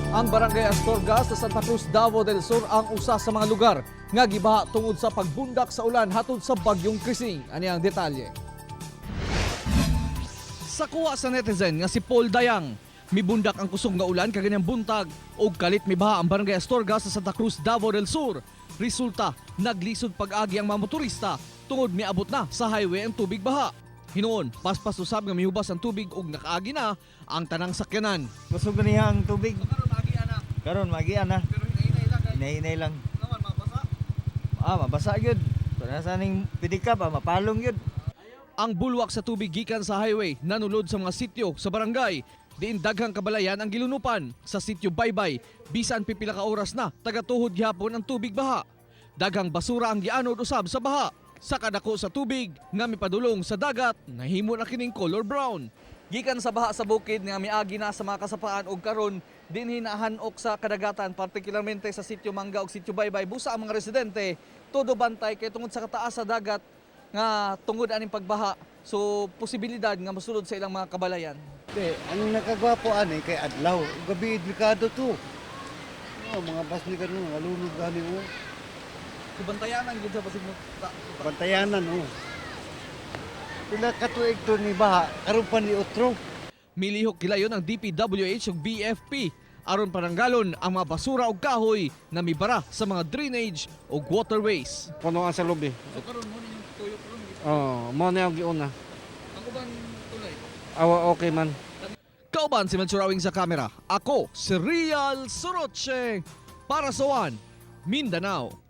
Ang Barangay Astorga sa Santa Cruz, Davao del Sur ang usa sa mga lugar nga gibaha tungod sa pagbundak sa ulan hatod sa bagyong Crising. Ani ang detalye. Sa kuha sa netizen nga si Paul Dayang, mibundak ang kusog nga ulan kaganyang buntag ug kalit mibaha ang Barangay Astorga sa Santa Cruz, Davao del Sur. Resulta, naglisod pag-agi ang mga motorista tungod miabot na sa highway ang tubig baha. Hinuon, paspas usab nga mihubas ang tubig ug nakaagi na ang tanang sakyanan. Kusog na niya ang tubig. Karon agi ana, Karon magian na. pero hinay-hinay lang kay Hinay-hinay lang. naman mabasa. Ah, mabasa gyud. Para sa ning pidika pa mapalong gyud. Ang bulwak sa tubig gikan sa highway nanulod sa mga sityo sa barangay. Diin daghang kabalayan ang gilunupan sa sityo Baybay. Bisan pipila ka oras na tagatuhod gihapon ang tubig baha. Daghang basura ang gianod usab sa baha. Sa kadako sa tubig nga mipadulong sa dagat, nahimo na kining color brown. Gikan sa baha sa bukid nga miagi na sa mga kasapaan og karon dinhi nahanok sa kadagatan, partikularmente sa sityo Mangga ug sityo Baybay, busa ang mga residente todo bantay kay tungod sa kataas sa dagat nga tungod aning pagbaha, so posibilidad nga mosulod sa ilang mga kabalayan. Di, ang nakagwapo ani kay adlaw. Gabi delikado to. Oh, mga bus ni karon nalunod gani oh. So bantayanan gid sa basig mo. Bantayanan oh. Pila ka tuig to ni baha, karon pa ni otro. Milihok gilayon ang DPWH ug BFP aron pananggalon ang mga basura ug kahoy na mibara sa mga drainage ug waterways. Punuan sa lubi. So karon mo ninyong tuyo karon? Oh, mo na yung giuna. Ang uban tulay. Awa okay man. Kauban si Melchor Awing sa kamera. Ako si Real Soroche para sa One Mindanao.